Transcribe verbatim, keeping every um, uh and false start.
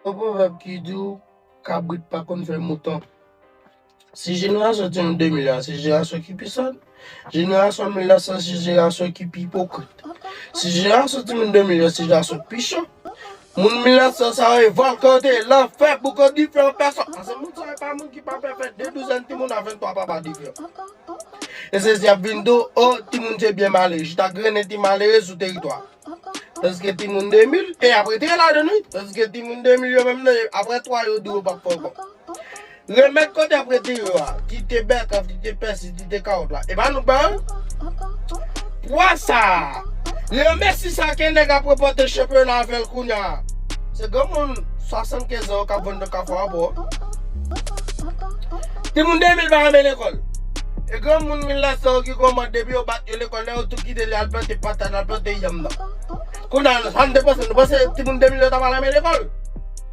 Yon pwovèb ki di w, kabrit pa konn fè mouton. Si jenerasyon timoun de mil yo a, se jenerasyon ki pi sòt. Jenerasyon mil nèf san, se jenerasyon ki pi ipokrit. Si jenerasyon timoun de mil yo, se jenerasyon ki pi cho. Moun mil nèf san sa yo, e vòlkan yo te ye, lanfè, bouko dife an pèsòn. Paske moun sa yo, e pa moun ki pa pè fè de douzèn timoun a venntwa papa diferan. E se si y ap vin di w, o, timoun se byen malere, chita grennen ti malere sou teritwa. Tandiske timoun de mil, e ap retire ladan l, wi. Tandiske timoun de mil yo menm nan, apre twa yo di yo p ap fè ankò. Remèd kote ap retire yo a, kite bèkaf, kite pèsi, kite kawòt la. E pa nou k ba yo? Pwa sa a. Leo Messi sa ke nèg ap ranpòte chanpyona avè l kounye a. Se granmoun swasannkenz an yo k ap vann nan kafou a pou. Timoun de mil pa renmen lekòl. E granmoun mil nèf san yo ki kòmanse depi yo bat yo lekòl, lè yo tou kite li al plante patat, al plante yanm nan. Kounye a, sa n te panse, nou panse timoun de mil yo ta pral renmen lekòl?